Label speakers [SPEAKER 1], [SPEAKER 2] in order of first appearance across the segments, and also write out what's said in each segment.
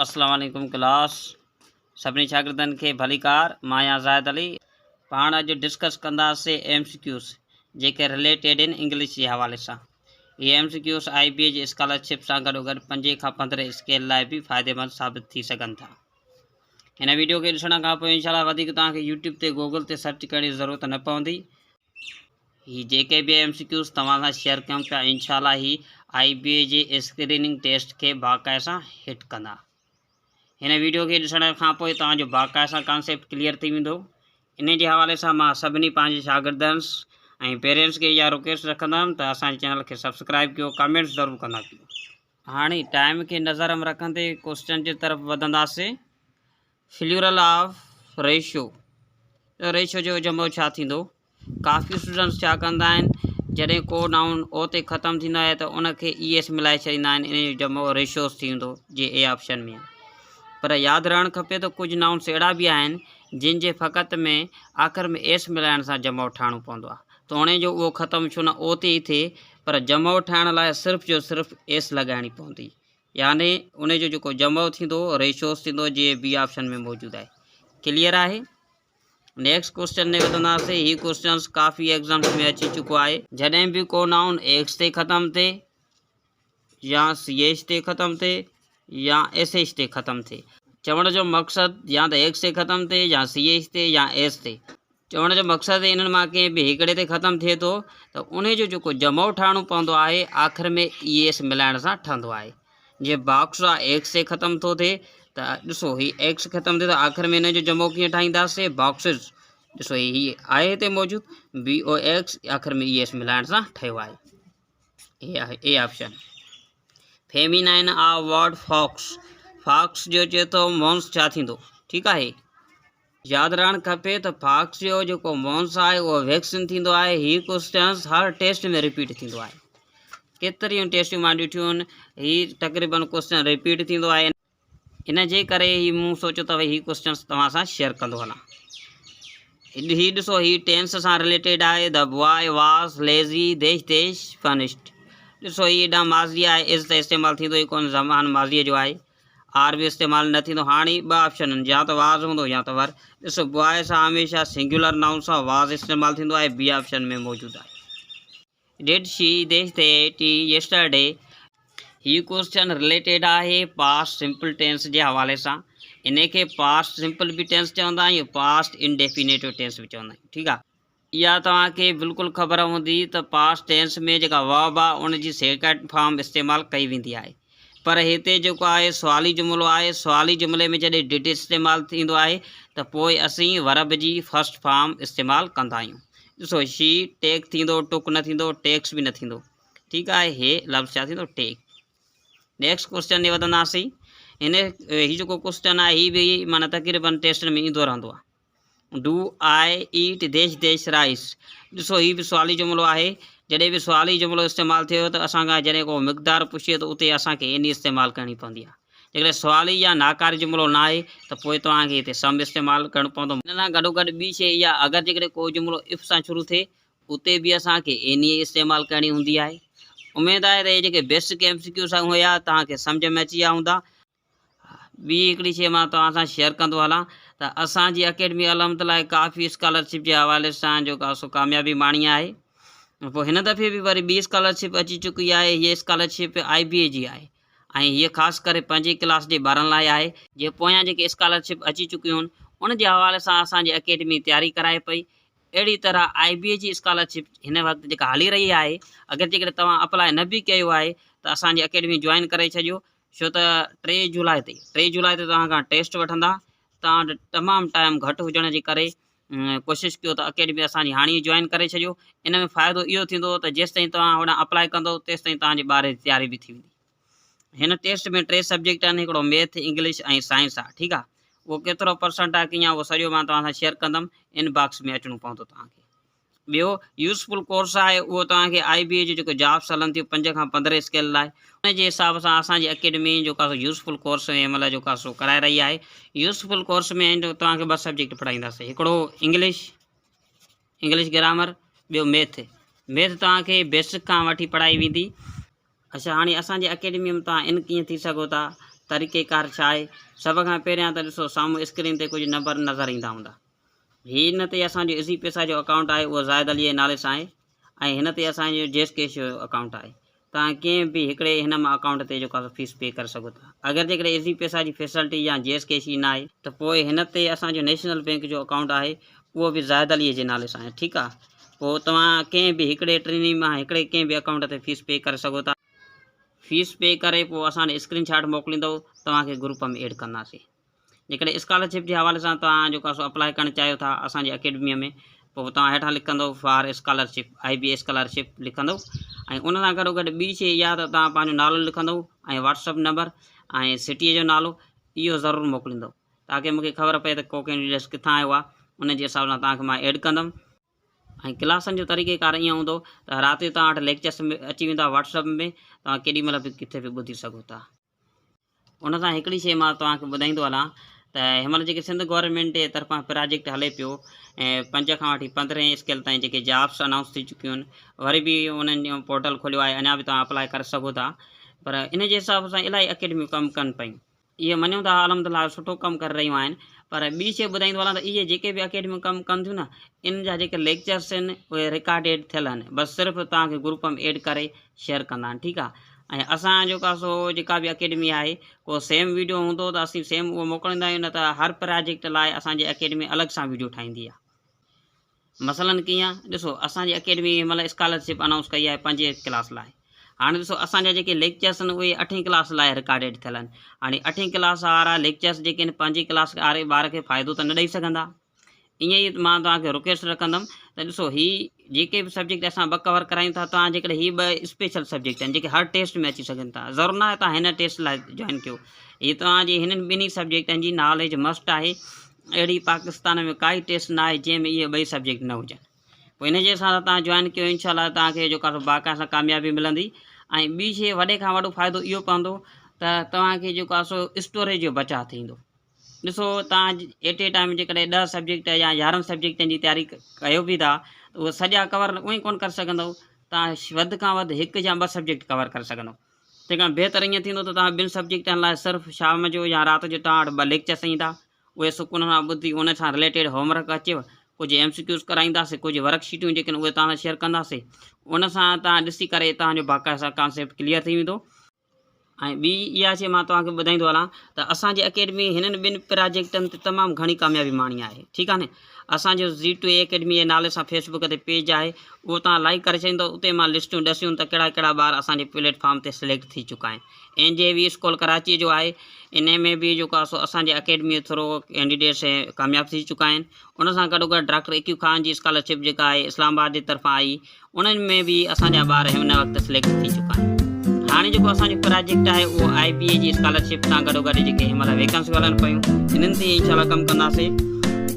[SPEAKER 1] اسلام عليڪم ڪلاس سڀني شاگردن کي ڀليڪار مان آهيان زاهد علي پاڻ اڄ ڊسڪس ڪنداسين ايم سي ڪيوز جيڪي رليٽيڊ آهن انگلش جي حوالي سان اهي M C Qs I B A جي اسڪالرشپ سان گڏو گڏ پنجين کان پندرهين اسڪيل لاء به فائديمند ثابت ٿي سگهن ٿا هن ويڊيو کي ڏسڻ کان پوء انشاء الله وڌيڪ توهان کي يوٽيوب تي گوگل تي سرچ ڪرڻ جي ضرورت نه پوندي هي جيڪي به ايم سي ڪيوز توهان سان شيئر ڪيون پيا انشاء الله هي آئي بي اي جي اسڪريننگ ٽيسٽ کي باقاعده سان هٽ ڪندا. هن ويڊيو کي ڏسڻ کان پوء توهان جو باقاعده سان ڪانسيپٽ ڪليئر ٿي ويندو. انهي جي حوالي سان مان سڀني پنهنجي شاگردنس ۽ پيرنٽس کي اها رڪويسٽ رکندم ته اسان جي چينل کي سبسڪرائب ڪيو ڪمينٽس ضرور ڪندا ڪيو. هاڻي ٽائيم کي نظر م رکندي ڪوسچن جي طرف وڌنداسين. فليورل آف ريشو ريشو جو جمع ڇا ٿيندو؟ ڪافي اسٽوڊنٽس ڇا ڪندا آهن جڏهن ڪو نائون او تي ختم ٿيندو آهي ته ان کي اي ايس ملائي ڇڏيندا آهن ان جو جمع ريشوز ٿي ويندو جي اي آپشن ۾ پر ياد رهڻ کپي ته ڪجهه نائونس اهڙا به آهن جن جي فقط ۾ آخر ۾ ايس ملائڻ سان جمع ٺاهڻو پوندو آهي توڻي جو اهو ختم ڇو نه او تي ئي ٿئي پر جمع ٺاهڻ لاء صرف جو صرف ايس لڳائڻي پوندي يعني ان جو جيڪو جمع ٿيندو ريشوز ٿيندو جيئن بي آپشن ۾ موجود آهي ڪليئر آهي نيڪسٽ ڪوشچن ۾ وڌنداسين هي ڪوشچنس ڪافي ايگزامس ۾ اچي چڪو آهي جڏهن به ڪو نائون ايڪس تي ختم ٿئي يا سي ايڇ تي ختم ٿئي يا ايس ايڇ تي ختم ٿئي چوڻ جو مقصد يا ته ايڪس تي ختم ٿئي يا سي ايڇ تي يا ايس تي چوڻ جو مقصد انهن مان ڪنهن به هڪڙي تي ختم ٿئي ٿو ته انهي جو جيڪو جمعو ٺاهڻو پوندو آهي آخر ۾ اي ايس ملائڻ سان ٺهندو آهي جيئن باڪس آ ايڪس تي ختم ٿو ٿئي ته ڏسو هي ايڪس ختم ٿئي ته آخر ۾ ان جو جمعو ڪيئن ٺاهينداسي باڪسز ڏسو هي آهي هتي موجود بي او ايڪس آخر ۾ اي ايس ملائڻ سان ٺهيو آهي هي آهي اي آپشن فيمينائن آ ورڊ فاڪس فاڪس جو چئي ٿو مونس ڇا ٿيندو ٺيڪ آهي ياد رهڻ کپي ته فاڪس جو جيڪو مونس آهي اهو ويڪسين ٿيندو آهي هي ڪوسچنس هر ٽيسٽ ۾ رپيٽ ٿيندو آهي ڪيتريون ٽيسٽون مان ڏٺيون آهن هي تقريبن ڪوسچن رپيٽ ٿيندو آهي ان جي ڪري هي مون سوچيو ته هي ڪوسچنس توهان سان شيئر ڪندو هلان هي ڏسو هي ٽينس سان رليٽيڊ آهي the boy was lazy dash dash finished ڏسو هي ايڏا ماضي آهي از ته استعمال ٿيندو ئي ڪون زمان ماضي جو آهي آر به استعمال نه ٿيندو. هاڻي ٻه آپشن آهن يا ته واز هوندو يا ته ور. ڏسو بواء سان هميشه سنگيولر نائون سان واز استعمال ٿيندو آهي بي آپشن ۾ موجود آهي. Did she dash the tea yesterday? He question related آهي پاسٽ سمپل ٽينس جي حوالي سان. انهي کي پاسٽ سمپل به ٽينس چوندا آهيون پاسٽ انڊيفينيٽو ٽينس به چوندا آهيون ٺيڪ آهي. اها توهان کي بلڪل خبر هوندي ته پاسٽ ٽينس ۾ جيڪا ورب آهي ان جي سيڪنڊ فارم استعمال ڪئي ويندي آهي پر هتي جيڪو آهي سوالي جملو آهي سوالي جملي ۾ جڏهن did استعمال ٿيندو آهي ته پوء اسين ورب جي فرسٽ فارم استعمال ڪندا آهيون ڏسو شي ٽيڪ ٿيندو ٽڪ نه ٿيندو ٽيڪس به نه ٿيندو ٺيڪ آهي هي لفظ ڇا ٿيندو ٽيڪ نيڪسٽ ڪوسچن ڏي وڌنداسين هن هي جيڪو ڪوسچن آهي هي به معنيٰ تقريبن ٽيسٽن ۾ ايندو رهندو آهي do I eat dash dash rice ڏسو هي به سوالي جملو آهي جڏهن به سوالي جملو استعمال ٿئي ته اسان کان جڏهن ڪو مقدار پڇي ته اتي اسان کي ايني استعمال ڪرڻي پوندي آهي جيڪڏهن سوالي يا ناڪاري جملو نه آهي ته پوء توهان کي هتي سم استعمال ڪرڻو پوندو ان سان گڏوگڏ ٻي شيء اها اگر جيڪڏهن ڪو جملو if سان شروع ٿئي اتي به اسان کي ايني استعمال ڪرڻي هوندي آهي اميد آهي ته هي جيڪي بيسڪ ايم سي ڪيوز هيا توهان کي سمجهه ۾ اچي ويا هوندا ٻي هڪڙي شيء مان توهان سان شيئر ڪندو هلان ته اسان جي اڪيڊمي الحمد لاء ڪافي اسڪالرشپ جي حوالي سان جيڪو آهي سو ڪاميابي ماڻي آهي پوء هن دفعي به وري ٻي اسڪالرشپ اچي چڪي آهي هيء اسڪالرشپ آء بي اي جي آهي ۽ هيء خاص ڪري پنجين ڪلاس جي ٻارن لاء آهي جي پويان جيڪي اسڪالرشپ اچي چڪيون آهن ان جي حوالي سان اسان جي اڪيڊمي تياري ڪرائي پئي اهڙي طرح آء بي اي جي اسڪالرشپ هن وقت جيڪا هلي رهي آهي اگر جيڪڏهن توهان اپلاء نه به ڪيو آهي ته اسان جي اڪيڊمي جوائن ڪري ڇڏيو ڇو ته ٽي جولاء تي ٽي جولاء تي توهان کان ٽيسٽ وٺندا توهان وٽ تمام ٽائيم گهٽ هجڻ جي ڪري ڪوشش ڪيو ته اڪيڊمي اسان جي هاڻي ئي جوائن ڪري ڇڏيو ان ۾ فائدو اهو ٿيندو ته جيستائين توهان هوڏانهن اپلاء ڪندو تيستائين توهان جي ٻار جي تياري به ٿي ويندي هن ٽيسٽ ۾ ٽي سبجيڪٽ آهن هڪڙو ميٿ انگلش ۽ سائنس آهي ٺيڪ آهي اهو ڪيترو پرسنٽ آهي ڪيئن اهو سڄو مان توهان سان شيئر ڪندم ان باڪس ۾ اچڻو پوندو توهان کي ٻيو يوزفل ڪورس آهي اهو توهان کي آء بي اي جو جيڪو جابس هلن ٿيون پنج کان 15 اسڪيل لاء ان جي حساب سان اسان جي اڪيڊمي جيڪو آهي سو يوزفل ڪورس هن مهل جيڪو آهي سو ڪرائي رهي آهي يوزفل ڪورس ۾ توهان کي ٻه سبجيڪٽ پڙهائينداسين هڪڙو انگلش انگلش گرامر ٻيو ميٿ ميٿ توهان کي بيسڪ کان وٺي پڙهائي ويندي اڇا هاڻي اسان جي اڪيڊمي ۾ توهان ان ڪيئن ٿي سگهو ٿا طريقيڪار ڇا آهي؟ سڀ کان پهريان ته ڏسو سامهون اسڪرين تي ڪجهه نمبر نظر ايندا هوندا. هي هن تي اسان جو ايزي پيسا جو اڪائونٽ آهي اهو زاهد علي جي نالي سان آهي ۽ هن تي اسان جو جيس ڪيش جو اڪائونٽ آهي. توهان ڪنهن به هڪڙي هن مان اڪائونٽ تي جيڪو آهي سو فيس پي ڪري سگهو ٿا. اگر جيڪڏهن ايزي پيسا جي فيسلٽي يا جيس ڪيش ئي ناهي ته پوء هن تي اسان جو نيشنل بينڪ جو اڪائونٽ آهي اهو به زاهد علي جي نالي سان آهي ٺيڪ آهي پوء توهان ڪنهن به هڪڙي ٽنهي مان هڪڙي ڪنهن به اڪائونٽ تي فيس پي ڪري سگهو ٿا. فيس پي ڪري پوء اسان ڏي اسڪرين شاٽ موڪليندو توهان کي گروپ ۾ ايڊ ڪنداسين جيڪڏهن اسڪالرشپ جي حوالي سان توهان جيڪو آهي سو اپلائي ڪرڻ چاهيو ٿا اسان جي اڪيڊميء ۾ پوء توهان هيٺان لکندو for scholarship I B scholarship لکندو ۽ ان سان گڏو گڏ ٻي شي اها ته توهان پنهنجو نالو لکندو ۽ واٽس اپ نمبر ۽ سٽيء جو نالو اهو ضرور موڪليندو تاڪه مونکي خبر پئي ته ڪو ڪينڊيڊيٽس ڪٿان آيو آهي ان جي حساب سان توهان کي مان ايڊ ڪندم. ۽ ڪلاسن جو طريقي ڪار ائين هوندو ته رات جو توهان وٽ ليڪچرس اچي ويندا واٽس اپ ۾ توهان ڪيڏي مهل به ڪٿي به ٻڌي سگهو ٿا. ان سان هڪڙي شيء مان توهان کي ٻڌائيندو هلان ته هن مهل جيڪي سنڌ گورنمينٽ جي طرفان پراجيڪٽ هلي پيو ۽ 5 کان وٺي 15 اسڪيل تائين جيڪي جابس انائونس ٿي چڪيون آهن وري به انهن پورٽل کوليو آهي اڃا به توهان اپلائي ڪري سگهو ٿا پر ان جي حساب سان الاهي اڪيڊميون ڪم ڪن پيون اهي مڃون ٿا الحمد لله سٺو ڪم ڪري رهيون آهن پر ٻي شيء ٻڌائيندو هلان ته اهي جيڪي به اڪيڊميون ڪم ڪن ٿيون نه ان جا جيڪي ليڪچرس آهن اهي رڪارڊيڊ ٿيل آهن بس صرف توهان کي گروپ ۾ ايڊ ڪري شيئر ڪندا آهن ٺيڪ آهي ۽ اسان جيڪو آهي سو جيڪا به اڪيڊمي آهي ڪو سيم ويڊيو هوندو ته اسين سيم اهو موڪليندا آهيون نه ته هر پراجيڪٽ لاء اسان جي اڪيڊمي الڳ سان ويڊيو ٺاهيندي آهي مثلاً ڪيئن؟ ڏسو اسان جي اڪيڊمي هن مهل اسڪالرشپ انائونس ڪئي آهي پنجين ڪلاس لاء. هاڻي ڏسو اسان جا جيڪي ليڪچرس آهن اهي اٺين ڪلاس لاء رڪارڊيڊ ٿيل آهن. هاڻي اٺين ڪلاس وارا ليڪچرس جيڪي آهن پنجين ڪلاس واري ٻار کي فائدو ته نه ڏئي سگهندا. ائين ئي مان توهان کي رڪويسٽ رکندم ته ڏسو هي جيڪي به سبجيڪٽ اسان ٻه ڪور ڪرايون ٿا توهان جيڪڏهن هي ٻه اسپيشل سبجيڪٽ آهن جيڪي هر ٽيسٽ ۾ اچي سگهن ٿا ضرور ناهي توهان هن ٽيسٽ لاء جوائن ڪيو هي توهان جي هنن ٻنهي سبجيڪٽن جي ناليج مسٽ آهي اهڙي پاڪستان ۾ ڪائي ٽيسٽ نه آهي جنهن ۾ اهي ٻئي سبجيڪٽ نه هجن پوء ان جي حساب سان توهان جوائن ڪيو انشاء الله توهان کي جيڪو آهي باقاعده سان ڪاميابي ملندي ۽ ٻي شيء وڏي کان وڏو فائدو اهو پوندو ته توهان کي جيڪو آهي سو اسٽوريج جو بچاء ٿيندو ڏسو توهان ايٽ اي ٽائيم جيڪڏهن 10 سبجيڪٽ يا 11 سبجيڪٽن جي تياري ڪيو به ٿا ته اهي سڄا ڪور اونئي ڪونه ڪري سگهندو توهان وڌ کان وڌ هڪ يا ٻه سبجيڪٽ ڪور ڪري سگهندو تنهن کان بهتر ائين ٿيندو ته توهان ٻن سبجيڪٽن لاء صرف شام جو يا رات جو توهان وٽ ٻه ليڪچرس ايندا، اهي سڪون سان ٻڌي ان سان رليٽيڊ هوم ورڪ اچيو، ڪجهه ايم سي ڪيوز ڪرائينداسين، ڪجهه ورڪ شيٽون جيڪي آهن اهي توهان سان شيئر ڪنداسين، ان سان توهان ڏسي ڪري توهان جو باقاعده ڪانسيپٽ ڪليئر ٿي ويندو. ۽ ٻي اها شيء مان توهان کي ٻڌائيندو هلان ته اسان جي اڪيڊمي هنن ٻن پراجيڪٽن تي تمام گهڻي ڪاميابي ماڻي آهي ٺيڪ آهي نه. اسان جو زي ٽو اي اڪيڊمي جي نالي سان فيس بڪ تي پيج آهي اهو توهان لائيڪ ڪري ڇڏيندو اتي مان لسٽون ڏسيون ته ڪهڙا ڪهڙا ٻار اسان جي پليٽ فارم تي سليڪٽ ٿي چڪا آهن اين جي وي اسڪول ڪراچي جو آهي انهي ۾ به جيڪو آهي سو اسان جي اڪيڊمي ٿرو ڪينڊيڊيٽس ڪامياب ٿي چڪا آهن ان سان گڏو گڏ ڊاڪٽر اڪيو خان جي اسڪالرشپ جيڪا آهي اسلام آباد جي طرفان آئي انهن ۾ به اسان جا ٻار هن وقت سليڪٽ ٿي چڪا آهن. هاڻي جيڪو اسان جو پراجيڪٽ آهي اهو آء بي اي جي اسڪالرشپ سان گڏو گڏ جيڪي هن مهل ويڪنسيون هلن پيون انهن تي انشاء الله ڪم ڪنداسين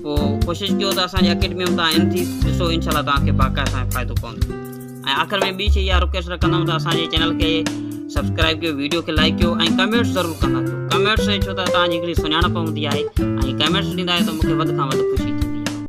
[SPEAKER 1] پوء ڪوشش ڪيو ته اسان جي اڪيڊمي ۾ توهان ان ٿي ڏسو انشاء الله توهان کي باقاعده سان فائدو پوندو ۽ آخر ۾ ٻي شي اها رڪويسٽ رکندم ته اسان جي چينل کي سبسڪرائب ڪيو ويڊيو کي لائڪ ڪيو ۽ ڪمينٽس ضرور ڪندا ڪيو ڪمينٽس ڇو ته توهان جي هڪڙي سڃاڻپ هوندي آهي ۽ ڪمينٽس ڏيندا آهيو ته مون کي وڌ کان وڌ خوشي